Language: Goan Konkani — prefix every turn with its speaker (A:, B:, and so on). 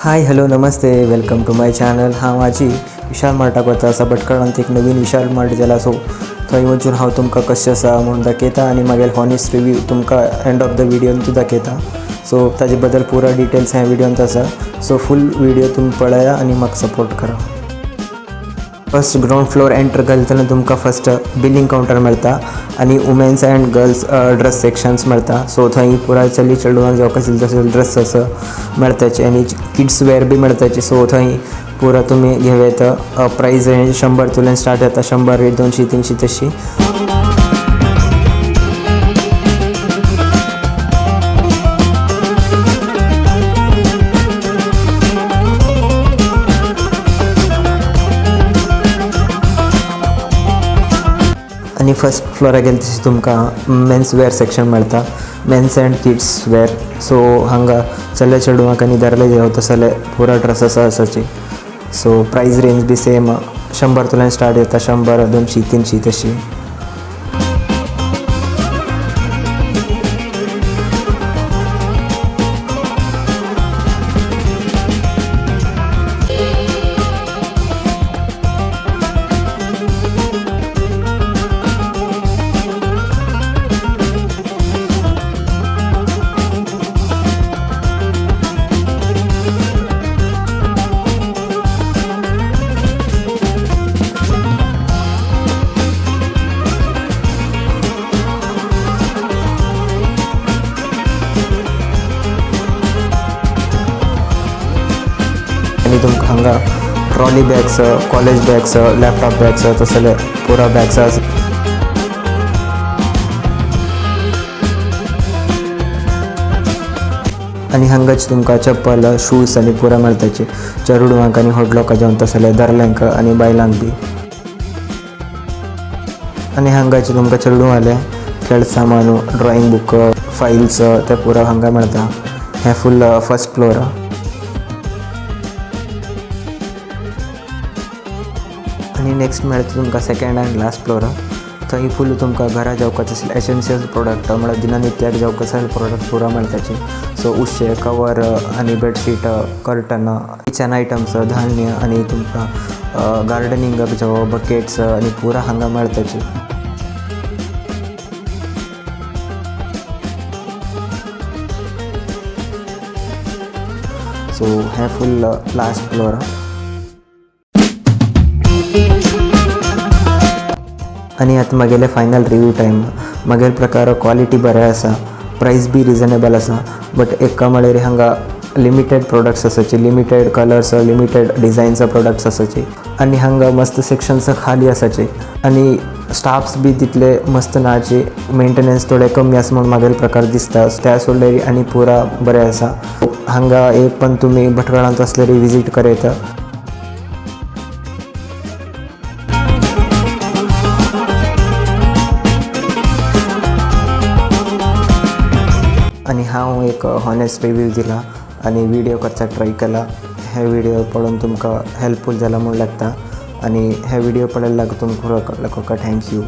A: हाय हॅलो नमस्ते, welcome to my channel. हांव आजी विशाल मार्टाक वता आसा. भटकळांत एक नवीन विशाल मार्ट जाला. सो थंय वचून हांव तुमकां कशें आसा म्हणून दाखयता आनी मागीर हॉनेस्ट रिव्यू तुमकां एंड ऑफ the व्हिडियोन तूं दाखयता. सो ताजे बद्दल पुरा डिटेल्स ह्या व्हिडियोंत आसा. सो फूल व्हिडियो तुमी पळया आनी म्हाका सपोर्ट करा. फर्स्ट ग्रावंड फ्लोर एंटर करतना तुमकां फर्स्ट बिलिंग कावंटर मेळटा आनी womens and girls dress sections मेळटा. सो थंय पुराय चली चेडवांक जावंक आसले तसले ड्रेस आसा मेळटाचे आनी किड्स वेर बी मेळटाचे. सो थंय पुरा तुमी घेवं येता. प्रायस रेंज 100 तुल्यान स्टार्ट जाता, 100, 200, 300 तशी. आनी फर्स्ट फ्लोराक गेले तशी तुमकां मेन्स वेर सेक्शन मेळटा, men's and kids wear. So हांगा चले चेडवांक आनी दादले जेवता तसले पुरा ड्रेसीस आसाची. सो प्रायस रेंज बी सेम 100 तुल्यान स्टार्ट जाता, 100, 200, 300 तशी. आनी तुमकां हांगा trolley bags, college bags, laptop bags तसले पुरा बॅग्स आसा. आनी हांगाच तुमकां चप्पल, शूज आनी पुरा मेळटाचे चेडवांक आनी व्हडलोका जावन तसले दादल्यांक आनी बायलांक बी. आनी हांगाचे तुमकां चेडवांले खेळ सामान, ड्रॉइंग बूक, फायल्स ते पुरा हांगा मेळटा. हें फूल फर्स्ट फ्लोर. आनी नेक्स्ट मेळटा तुमकां सेकंड अँड लास्ट फ्लोर. थंय फूल तुमकां घरा जेवपाचे आसले एसेन्शियल प्रोडक्ट, म्हळ्यार दिननित्याक जेवपाक आसले प्रोडक्ट पुरा मेळटाचे. सो उशे, कवर आनी बेडशीट, कर्टन, किचन आयटम्स, धान्य आनी तुमकां गार्डनिंगाक जावं बकेट्स आनी पुरा हांगा मेळटाचे. सो हें फूल लास्ट फ्लोर. आनी आतां म्हागेलें फायनल रिव्यू टायम. म्हागेले प्रकार क्वॉलिटी बरें आसा, प्रायस बी रिजनेबल आसा, बट एका म्हळ्यार हांगा लिमिटेड प्रोडक्ट्स आसाचे, limited colours, limited designs products आसाचे. आनी हांगा मस्त सेक्शन्स खाली आसाचे आनी स्टाफ्स बी तितले मस्त नाचे, मेंटेनन्स थोडे कमी आसा म्हणून म्हागेले प्रकार दिसता. त्या सोडल्यार आनी पुरा बरें आसा. हांगा एक पण तुमी भटकळांत आसल्यार विजीट करयता. आनी हांव एक हॉनेस्ट रिव्यू दिला आनी व्हिडियो करचाक ट्राय केला. हे व्हिडियो पळोवन तुमकां हेल्पफूल जाला म्हूण लागता आनी हे व्हिडियो पळयल्ल्याक तुमकां thank you.